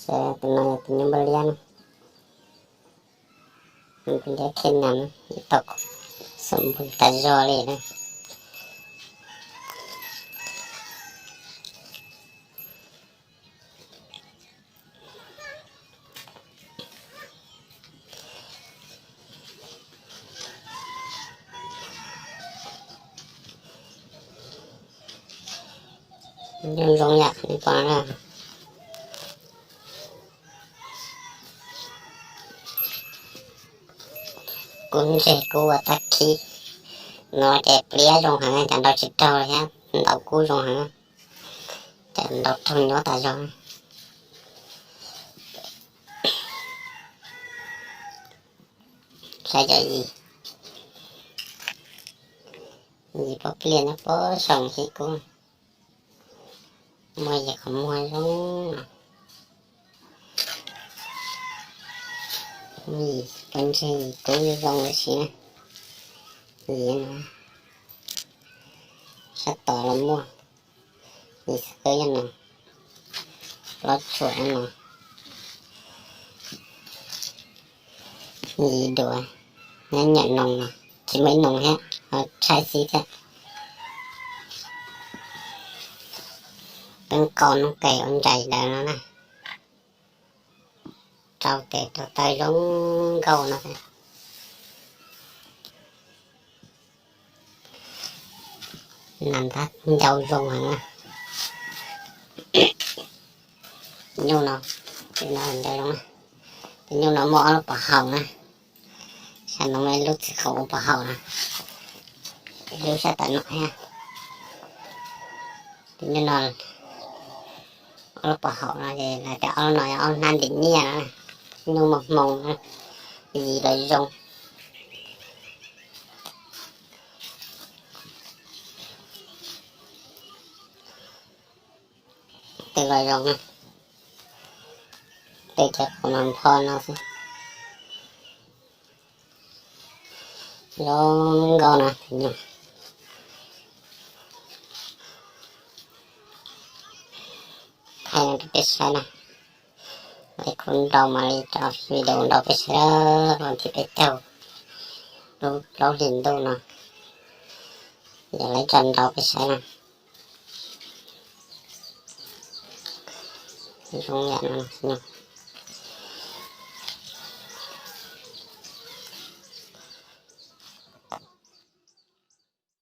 Saib tus no yog tus nyuj npua liab na, nyuj npua liab khej nas, ib tog xom npoo tas zog li na. Zoo zoo yam li pom na. Kuv ntses kuv ua tag kis no ces pliab zoo heev, cas nrau tsis raug thiab, ntaus kub zoo heev, cas ntaus raug nyob tas zog. Saib cov yim, yim pob pliaj nyob pob saum xib kub, muaj yim qhov muag zoo. Yim pob ntseg yim kub zoo zoo li si na. Yim no sab tod los muaj, yim xwb nyob no, plaub tshuam nyob no. Yim duav nyob nyuam noos no, tsis muaj ib noos thiab, tshaib xib thiab. Peb qau noob qes ua ntsais daws no na, rau tes rau taw zoo nkauj no. Nas ntab ncau zoo heev na. Nyuj no, tus no ncau zoo na. Tus nyuj no muaj ob lub pov haum na. Sab no muaj ib lub txij qaum ua pov haum na, ib lub sab tom no thiab. Tus nyuj no ob lub pov haum no ces lawv tias ob lub no yog ob lub hnab ntim nyiaj no. Nyuj muaj hmoo, yim los zoo. Tes los zoo, tes cov qau mas npho no xwb. Zoo nkauj no. Thaij no rau peb saib na. Lawv kuj nrau mam li tso video nrau peb saib, vas thib peb caug lub plaub hlis ntuj no, yog lawv tso nrau peb saib na. Zoo yam no.